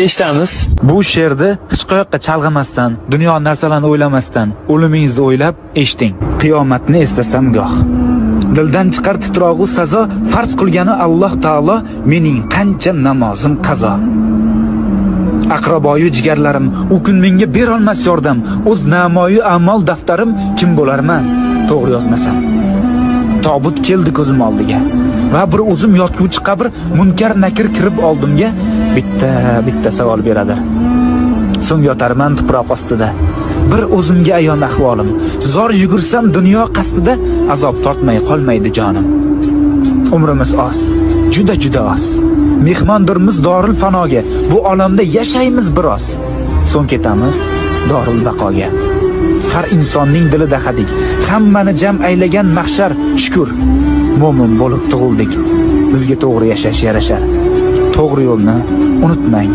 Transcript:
Eshitamiz. Bu she'rni hech qayoqqa chalg'imasdan, dunyo narsalarini o'ylamasdan, o'limingizni o'ylab eshiting. Qiyomatni eslasam goh. Dildan chiqar titrog'u sazo, farz qilgani Alloh taolo, mening qancha namozim qazo. Aqraboyu jigarlarim u kun menga berolmas yordam, o'z namoyu a'mol daftarim kim bo'larman, to'g'ri yozmasam. Tobut keldi ko'zim oldiga. Va bir o'zim yotguvchi qabr munkar nakir kirib oldimga bitta bitta savol beradi. So'ng yotarman tuproq ostida. Bir o'zimga ayon ahvolim. Zor yugursam dunyo qasdida azob tortmay qolmaydi jonim. Umrimiz oz, juda juda oz. Mehmondirmiz doril fanoga. Bu olamda yashaymiz biroz. So'ng ketamiz doril baqoga. Har insonning dilida hadik. Hammani jam aylagan mahshar, shukr. Mo'min bo'lib tug'ildik. Bizga to'g'ri yashash yarashar. To'g'ri yo'lni unutmang.